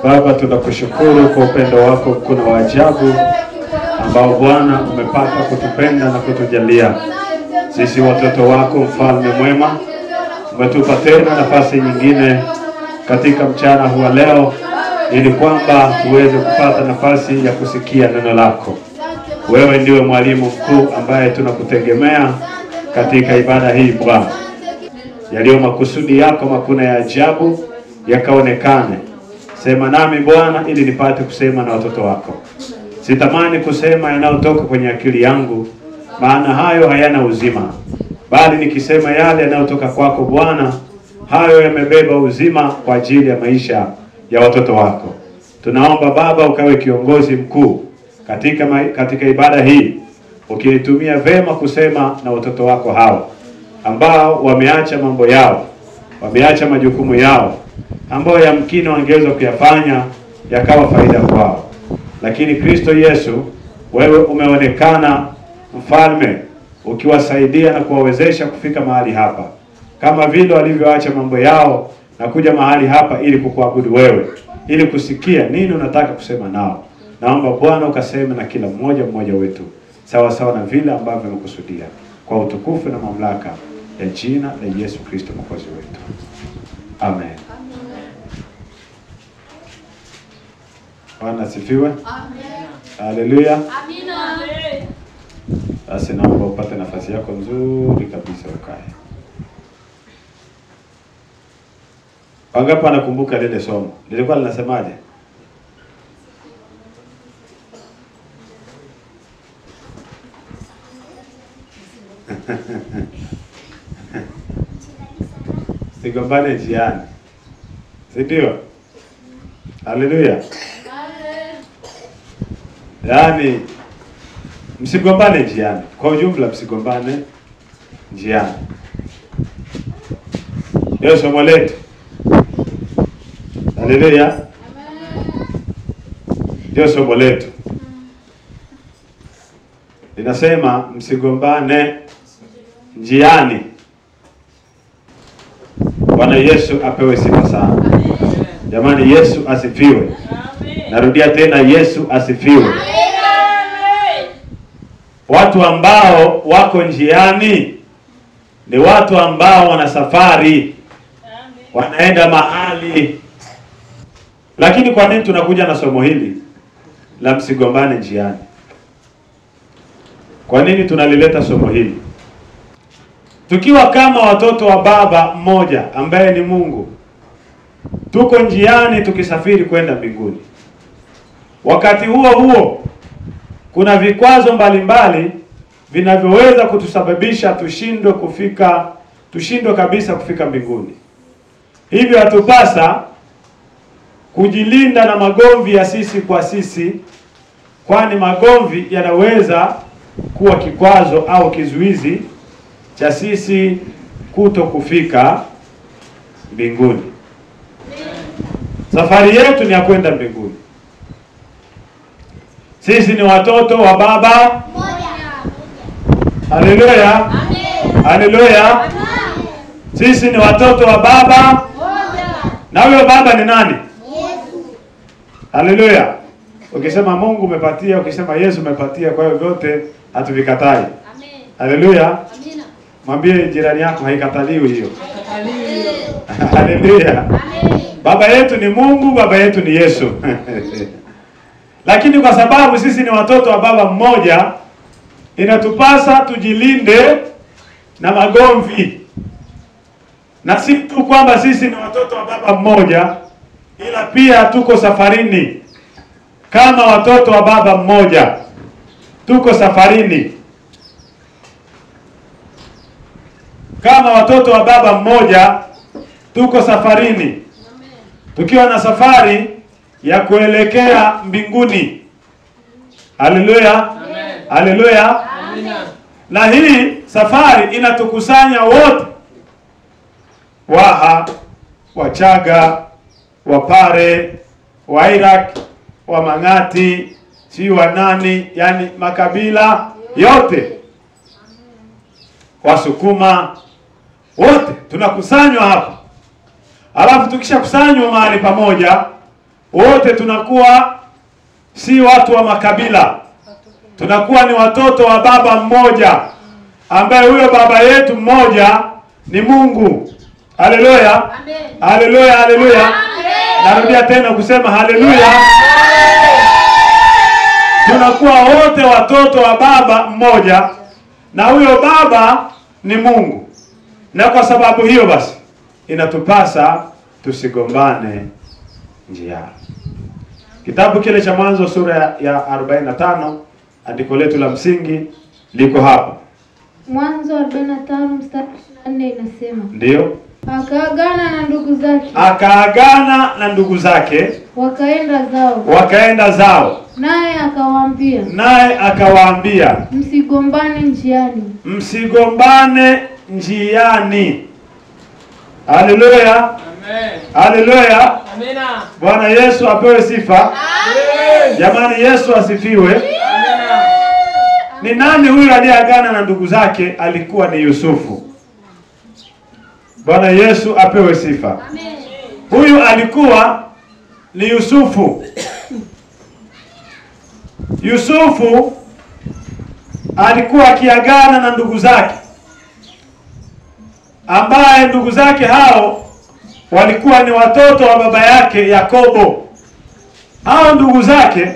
Baba, tunakushukuru kwa upendo wako mkuu na wa ajabu ambao Bwana umepata kutupenda na kutujalia sisi watoto wako. Mfalme mwema, umetupa tena nafasi nyingine katika mchana huu leo ili kwamba tuweze kupata nafasi ya kusikia neno lako. Wewe ndiwe mwalimu mkuu ambaye tunakutegemea katika ibada hii Bwana. Yaliyo makusudi yako makuna ya ajabu yakaonekane. Sema nami Bwana ili nipate kusema na watoto wako. Sitamani kusema yanayotoka kwenye akili yangu, maana hayo hayana uzima, bali nikisema yale yanayotoka kwako Bwana, hayo yamebeba uzima kwa ajili ya maisha ya watoto wako. Tunaomba Baba ukawe kiongozi mkuu katika ibada hii, ukiitumia vema kusema na watoto wako hao ambao wameacha mambo yao, wameacha majukumu yao ambao yamkini wangeweza kuyafanya yakawa faida kwao. Lakini Kristo Yesu, wewe umeonekana mfalme ukiwasaidia na kuwawezesha kufika mahali hapa, kama vile walivyoacha mambo yao na kuja mahali hapa ili kukuabudu wewe, ili kusikia nini unataka kusema nao. Naomba Bwana ukaseme na kila mmoja mmoja wetu sawa sawa na vile ambavyo umekusudia, kwa utukufu na mamlaka ya jina la Yesu Kristo Mwokozi wetu. Amen. Bwana asifiwe. Amen. Haleluya. Amina. Basi naomba upate nafasi yako nzuri kabisa ukae. Wangapi wanakumbuka lile somo? Lilikuwa linasemaje? Sigombane njiani. Si ndio? Haleluya. Yaani msigombane njiani. Kwa ujumla msigombane njiani. Ndio somo letu. Haleluya. Ndio somo letu. Linasema msigombane njiani. Bwana Yesu apewe sifa sana. Jamani, Yesu asifiwe. Narudia tena, Yesu asifiwe. Amen. Watu ambao wako njiani ni watu ambao wana safari, wanaenda mahali. Lakini kwa nini tunakuja na somo hili la msigombane njiani? Kwa nini tunalileta somo hili? Tukiwa kama watoto wa baba mmoja ambaye ni Mungu, tuko njiani tukisafiri kwenda mbinguni. Wakati huo huo kuna vikwazo mbalimbali vinavyoweza kutusababisha tushindwe kabisa kufika mbinguni. Hivyo hatupasa kujilinda na magomvi ya sisi kwa sisi, kwani magomvi yanaweza kuwa kikwazo au kizuizi cha sisi kuto kufika mbinguni. Safari yetu ni ya kwenda mbinguni. Sisi ni watoto wa baba mmoja. Haleluya. Haleluya. Sisi ni watoto wa baba mmoja. Na huyo baba ni nani? Yesu. Haleluya. Ukisema Mungu umepatia, ukisema Yesu umepatia, kwa hiyo vyote hatuvikatai. Amen. Haleluya. Amina. Mwambie jirani yako haikataliwi hiyo. Haleluya. Amen. Baba yetu ni Mungu, baba yetu ni Yesu. Lakini kwa sababu sisi ni watoto wa baba mmoja, inatupasa tujilinde na magomvi. Na si tu kwamba sisi ni watoto wa baba mmoja, ila pia tuko safarini kama watoto wa baba mmoja. Tuko safarini kama watoto wa baba mmoja, tuko safarini tukiwa na safari ya kuelekea mbinguni. Haleluya. Haleluya. Na hii safari inatukusanya wote, Waha, Wachaga, Wapare, Wairak, Wamang'ati, si wanani, yani makabila yote, Wasukuma, wote tunakusanywa hapa. Alafu tukishakusanywa mahali pamoja, Wote tunakuwa si watu wa makabila, tunakuwa ni watoto wa baba mmoja, ambaye huyo baba yetu mmoja ni Mungu. Haleluya, haleluya, haleluya. Narudia tena kusema haleluya. Tunakuwa wote watoto wa baba mmoja, na huyo baba ni Mungu. Na kwa sababu hiyo basi inatupasa tusigombane njiani. Kitabu kile cha Mwanzo sura ya 45, andiko letu la msingi liko hapa. Mwanzo 45 mstari 24 inasema, ndio, akaagana na ndugu zake, akaagana na ndugu zake, wakaenda zao, wakaenda zao. Naye akawaambia, naye akawaambia, msigombane njiani, msigombane njiani. Haleluya, amen. Haleluya, amina. Bwana Yesu apewe sifa. Amen. Jamani, Yesu asifiwe. Amina. Ni nani huyu aliyeagana na ndugu zake? Alikuwa ni Yusufu. Bwana Yesu apewe sifa. Amen. Huyu alikuwa ni Yusufu. Yusufu alikuwa akiagana na ndugu zake, ambaye ndugu zake hao walikuwa ni watoto wa baba yake Yakobo. Hao ndugu zake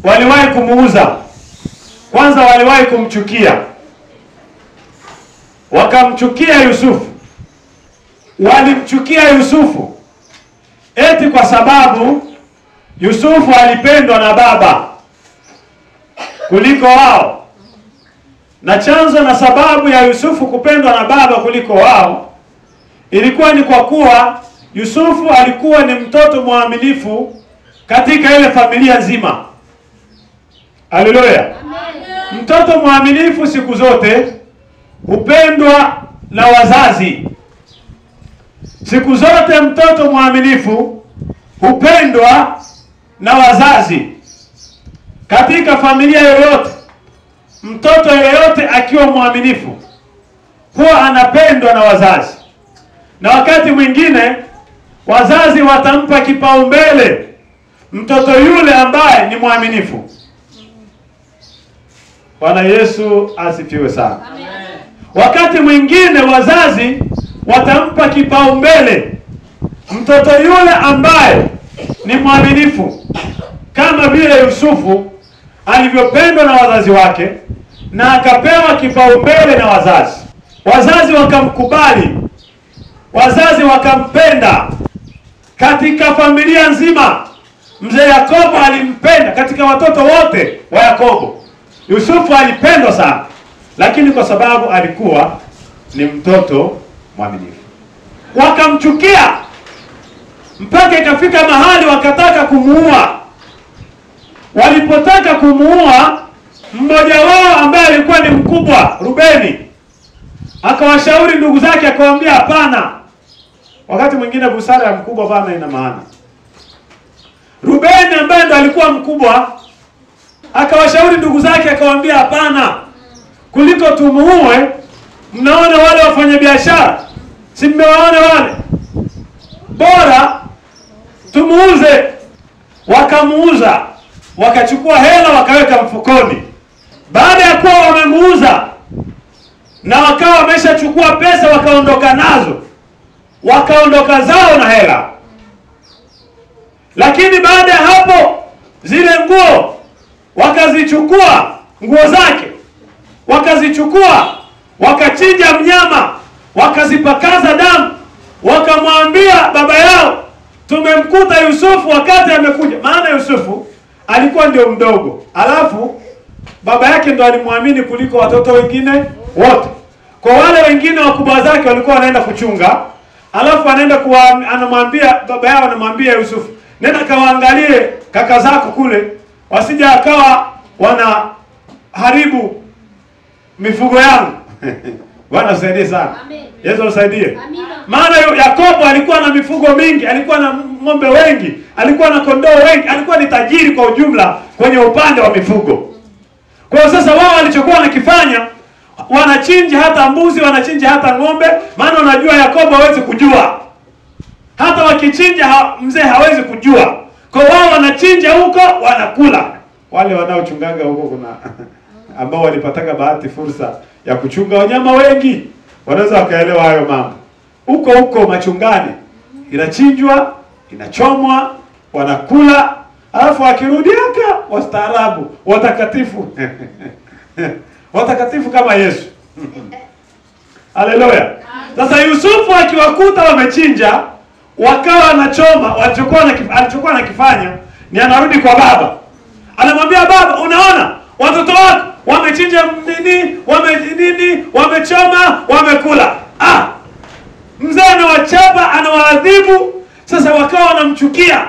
waliwahi kumuuza. Kwanza waliwahi kumchukia. Wakamchukia Yusufu. Walimchukia Yusufu eti kwa sababu Yusufu alipendwa na baba kuliko wao. Na chanzo na sababu ya Yusufu kupendwa na baba kuliko wao ilikuwa ni kwa kuwa Yusufu alikuwa ni mtoto mwaminifu katika ile familia nzima. Haleluya. Mtoto mwaminifu siku zote hupendwa na wazazi. Siku zote mtoto mwaminifu hupendwa na wazazi. Katika familia yoyote, mtoto yeyote akiwa mwaminifu huwa anapendwa na wazazi. Na wakati mwingine wazazi watampa kipaumbele mtoto yule ambaye ni mwaminifu. Bwana Yesu asifiwe sana. Amen. Wakati mwingine wazazi watampa kipaumbele mtoto yule ambaye ni mwaminifu, kama vile Yusufu alivyopendwa na wazazi wake na akapewa kipaumbele na wazazi. Wazazi wakamkubali, wazazi wakampenda. Katika familia nzima mzee Yakobo alimpenda, katika watoto wote wa Yakobo Yusufu alipendwa sana, lakini kwa sababu alikuwa ni mtoto mwaminifu wakamchukia mpaka ikafika mahali wakataka kumuua. Walipotaka kumuua, mmoja wao ambaye alikuwa ni mkubwa, Rubeni, akawashauri ndugu zake, akawaambia hapana. Wakati mwingine busara ya mkubwa bana ina maana. Rubeni ambaye ndo alikuwa mkubwa akawashauri ndugu zake, akawaambia hapana, kuliko tumuue, mnaona wale wafanyabiashara, si mmewaona wale, bora tumuuze. Wakamuuza, wakachukua hela wakaweka mfukoni. Baada ya kuwa wamemuuza na wakawa wameshachukua pesa wakaondoka nazo, wakaondoka zao na hela. Lakini baada ya hapo zile nguo wakazichukua, nguo zake wakazichukua, wakachinja mnyama, wakazipakaza damu, wakamwambia baba yao, tumemkuta Yusufu wakati amekuja. Maana Yusufu alikuwa ndio mdogo, alafu baba yake ndo alimwamini kuliko watoto wengine wote. Kwa wale wengine wakubwa zake walikuwa wanaenda kuchunga, alafu anaenda anamwambia baba yao, anamwambia Yusufu, nenda kawaangalie kaka zako kule, wasija akawa wanaharibu mifugo yangu. Bwana asaidie sana. Amen. Yesu asaidie. Amina. Maana Yakobo alikuwa na mifugo mingi, alikuwa na ng'ombe wengi, alikuwa na kondoo wengi, alikuwa ni tajiri kwa ujumla kwenye upande wa mifugo. Kwa hiyo sasa wao walichokuwa wanakifanya, wanachinja hata mbuzi, wanachinja hata ng'ombe, maana wanajua Yakobo hawezi kujua. Hata wakichinja mzee hawezi kujua. Kwa wao wanachinja huko wanakula. Wale wanaochunganga huko kuna ambao walipataka bahati fursa ya kuchunga wanyama wengi, wanaweza wakaelewa hayo mambo. Huko huko machungani inachinjwa, inachomwa, wanakula, alafu wakirudi haka wastaarabu, watakatifu. Watakatifu kama Yesu. Haleluya. Sasa Yusufu akiwakuta wamechinja, wakawa anachoma, alichokuwa anakifanya ni anarudi kwa baba. Anamwambia baba, unaona watoto wako wamechinja nini, nini, wamechoma, wamekula. Ah! Mzee anawachapa, anawaadhibu. Sasa wakawa wanamchukia.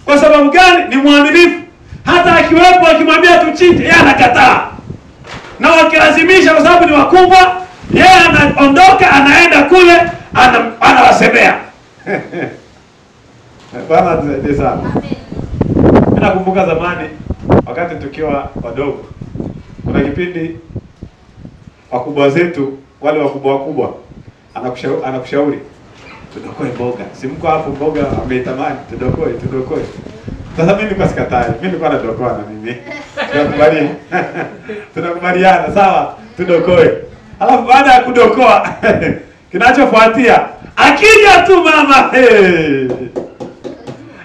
Kwa sababu gani? Ni mwaminifu. Hata akiwepo akimwambia tuchinje, yeye anakataa. Na wakilazimisha kwa sababu ni wakubwa, yeye anaondoka, anaenda kule, anawasemea. Bwana atusaidie sana. Mimi nakumbuka zamani wakati tukiwa wadogo, kuna kipindi wakubwa zetu, wale wakubwa wakubwa, anakushauri tudokoe mboga. Si mko hapo mboga ameitamani, tudokoe, tudokoe. Sasa mimi nilikuwa sikatai, mimi nilikuwa nadokoa na mimi. Tunakubaliana, sawa, tudokoe. Alafu baada ya kudokoa kinachofuatia akija tu mama, hey.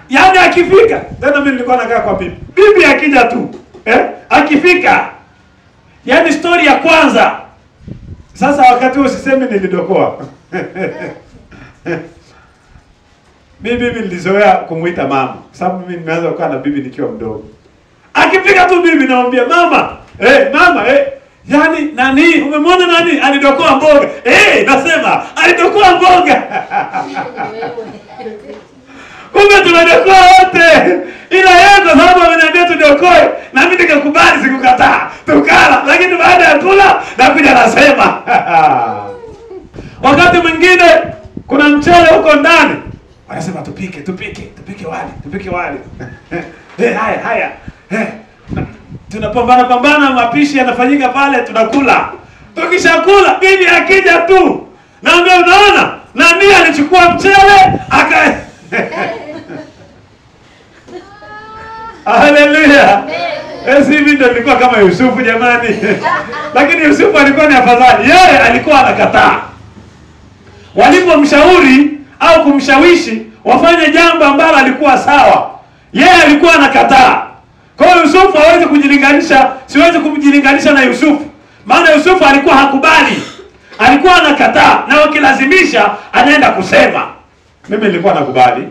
Yaani akifika, tena mimi nilikuwa nakaa kwa bibi. Bibi akija tu, akifika. Yaani story ya kwanza. Sasa wakati huo sisemi nilidokoa. Mimi bibi nilizoea kumuita mama, kwa sababu mimi nimeanza kukaa na bibi nikiwa mdogo. Akifika tu bibi naambia mama, mama, yaani nani, umemwona nani alidokoa mboga? Nasema alidokoa mboga. Kumbe tumedokoa wote. Ila yeye kwa sababu ameniambia tudokoe, na mimi nikakubali, sikukataa. Tukala, lakini baada ya kula nakuja nasema. Wakati mwingine kuna mchele huko ndani, wanasema tupike, tupike, tupike wali, tupike wali. Haya, haya. Tunapambana pambana, mapishi yanafanyika pale, tunakula. Tukishakula, bibi akija tu, naambia unaona, nani alichukua mchele aka Haleluya. Hivi ndio nilikuwa kama Yusufu jamani. Lakini Yusufu alikuwa ni afadhali. Yeye alikuwa anakataa. Walipomshauri au kumshawishi wafanye jambo ambalo alikuwa sawa, yeye alikuwa anakataa. Kwa hiyo Yusufu hawezi kujilinganisha, siwezi kumjilinganisha na Yusufu. Maana Yusufu alikuwa hakubali. Alikuwa anakataa na wakilazimisha anaenda kusema. Mimi nilikuwa nakubali.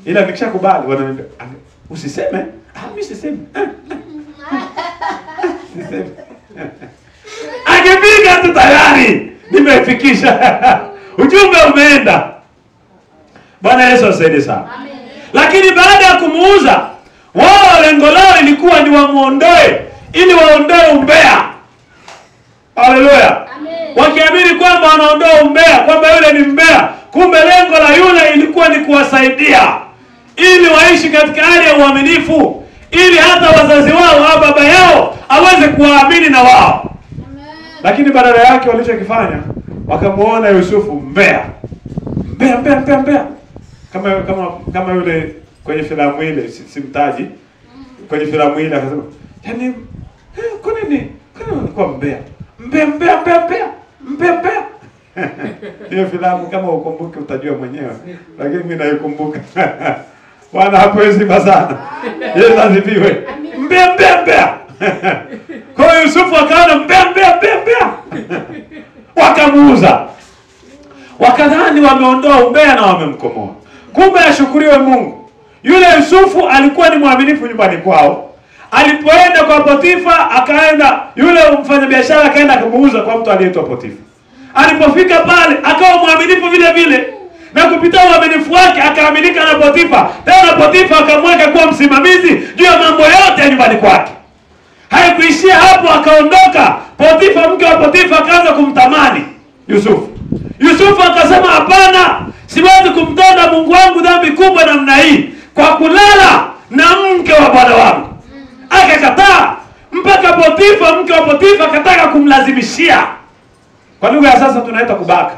Ila nikishakubali wananiambia usiseme. Mimi sisemi. Sisemi. Akipiga tu tayari nimefikisha. Ujumbe umeenda. Bwana Yesu asaidie sana. Amen. Lakini baada ya kumuuza, wao lengo lao ilikuwa ni wamuondoe ili waondoe umbea. Haleluya. Wakiamini kwamba wanaondoa umbea, kwamba yule ni mbea, kumbe lengo la yule ilikuwa ni kuwasaidia ili waishi katika hali ya uaminifu, ili hata wazazi wao au baba yao aweze kuwaamini na wao. Amen. Lakini badala yake walichokifanya, wakamuona Yusufu mbea. Mbea, mbea, mbea, mbea. Kama yule kwenye filamu ile, simtaji. Kwenye filamu ile akasema, yaani kwa nini? Kwa nini unakuwa mbea? Mbea, mbea, mbea, mbea. Mbea, mbea. Hiyo filamu kama ukumbuke utajua mwenyewe. Lakini mimi naikumbuka. Bwana hapo sifa sana. Yesu asifiwe. Mbea, mbea, mbea. Kwa hiyo Yusufu akaona mbea, mbea, mbea, mbea. Wakamuuza. Wakadhani wameondoa umbea na wamemkomoa. Kumbe ashukuriwe Mungu. Yule Yusufu alikuwa ni mwaminifu nyumbani kwao. Alipoenda kwa Potifa, akaenda yule mfanyabiashara akaenda kumuuza kwa mtu aliyeitwa Potifa. Alipofika pale akawa mwaminifu vile vile, na kupitia uaminifu wake akaaminika na Potifa. Tena Potifa akamweka kuwa msimamizi juu ya mambo yote ya nyumbani kwake. Haikuishia hapo, akaondoka. Potifa, mke wa Potifa akaanza kumtamani Yusufu. Yusufu akasema hapana, siwezi kumtenda Mungu wangu dhambi kubwa namna hii kwa kulala na mke wa bwana wangu. Akakataa mpaka Potifa, mke wa Potifa akataka kumlazimishia. Kwa lugha ya sasa tunaita kubaka.